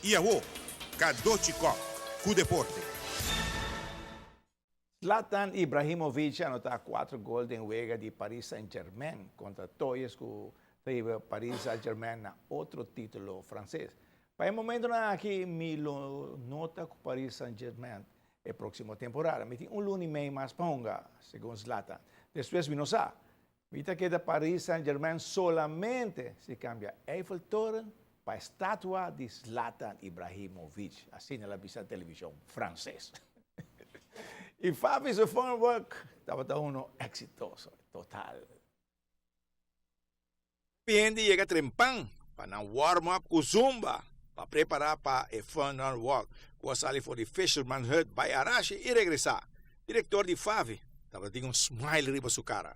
I awo, Cadochi Kock ku deporte. Zlatan Ibrahimovic a anotá kuater gol den wega di Paris Saint-Germain kontra Troyes ku ta hiba Paris Saint-Germain na otro título franses. Pa e momentonan aki mi lo no ta ku Paris Saint-Germain e próksimo temporada. Mi tin un luna i mei mas pa hunga, segun Zlatan. Despues mi no sa. Mi ta keda Paris Saint-Germain solamente si cambia Eiffeltoren pa e statua di Zlatan Ibrahimovic, asina el a bisa television frances. Y Fabi su fun walk tabata uno exitoso total. Hopi hende yega trempan pa nan warm up ku zumba pa prepara pa e Fun Run Walk ku a sali for di Fisherman Hut bai Arashi i regresá. Direktor di Favi tabatin un smile riba su kara.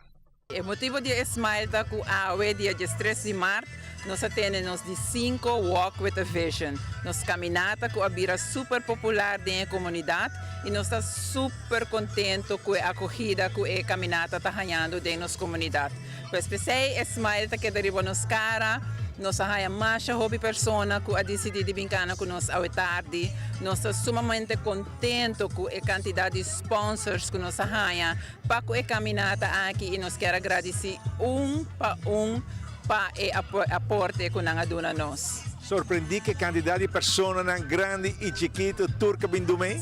E motibo di e smile ta ku awe dia diestres di mart nos a tene nos di sinku Walk with a Vision, nos kaminata ku a bira super popular den e komunidat i nos ta super kontento ku e akogida ku e kaminata ta hañando den nos komunidat. Pues p'esei e smile ta keda riba nos kara. Nos a haña masha hopi persona ku a disidí di bin kana ku nos awe tardi. Nos ta sumamente kontento ku e kantidat di sponsors ku nos a haña pa ku e kaminata aki i nos kier a gradisí un pa un pa e aporte ku nan a duna nos. Sorprendí ku e kantidat di personanan grandi i chikitu tur ku a bin dum'ei?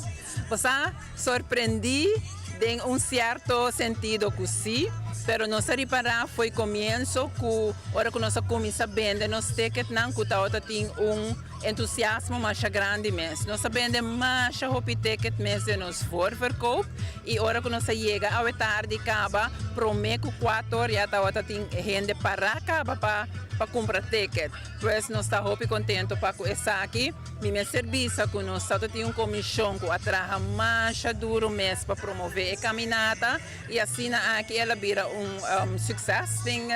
Bo sa, sorprendí den un sierto sentido ku sí, pero nos a ripará fo'i komienso ku ora ku nos a kuminsá bende nos ticketnan ku tabata tin un entusiasmo masha grandi mes. Nos a bende masha hopi ticket mes den nos voorverkoop i ora ku nos a yega awe tardi kaba promé ku kuator ya tabata tin hende pará kaba pa pa kumpra ticket. Pues nos ta hopi kontento pa ku esaki. Mi mester bisa ku nos ta tin un komishon ku a traha masha duru mes pa promové e kaminata i asina aki el a bira un sukses den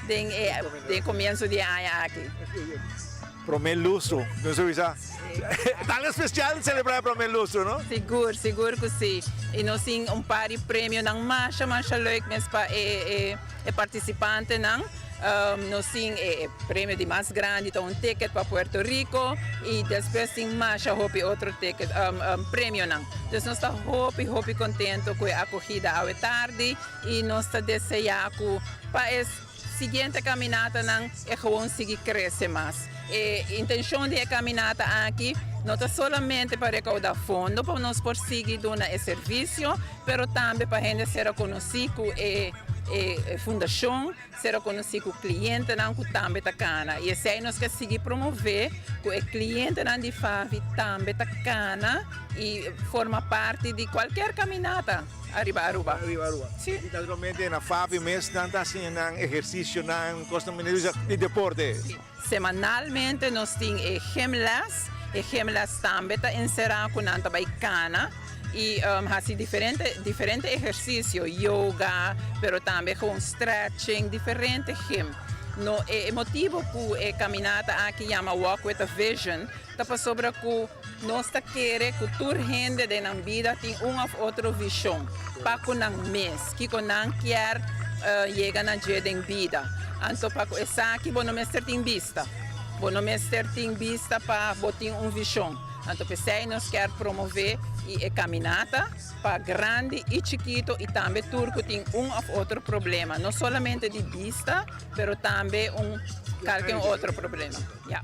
den e komienso di e aña aki. Promé lustro, nos a bisa. Ta algo spesial selebrá e promé lustro, no? Sigur, sigur ku si. I nos tin un par di premionan masha masha leuk mes pa e e partisipantenan. Nos tin e premio di mas grandi ta un ticket pa Puerto Rico y despues tin masha hopi otro ticket premionan. Dus nos ta hopi hopi contento cu e acogida awe tardi y nos ta desea cu pa e siguiente caminatanan e gewoon sigui crece mas. E intencion di e caminata aki no ta solamente pa recauda fondo pa nos por sigui duna e servicio pero tambe pa hende ser reconoci cu e E fundashon ser rekonosí ku klientenan ku tambe ta kana i esei nos ke sigui promové ku e klientenan di Favi tambe ta kana i forma parti di kualker kaminata ariba Aruba. Ariba Aruba. Si. I naturalmente na Favi mes nan ta hasi nan ehersisionan, kosnan manera di bisa di deporte. Si. Semanalmente nos tin e gymles. E gymles tambe ta enserá ku nan ta bai kana i hasi diferente diferente ehersisio, yoga, pero tambe gewoon stretching, diferente gym. No e motibu ku e kaminata aki yama Walk with a Vision ta pasobra ku nos ta kere ku tur hende den nan bida tin un òf otro vishon pa ku nan mes, kiko nan kier yega na dje den bida. Anto pa ku esaki bo no mester tin bista. Bo no mester tin bista pa bo tin un vishon. Anto p'esei nos kier promové i e kaminata pa grandi i chikito i tambe tur ku tin un òf otro problema, no solamente di bista pero tambe un kalke un otro problema. Ya.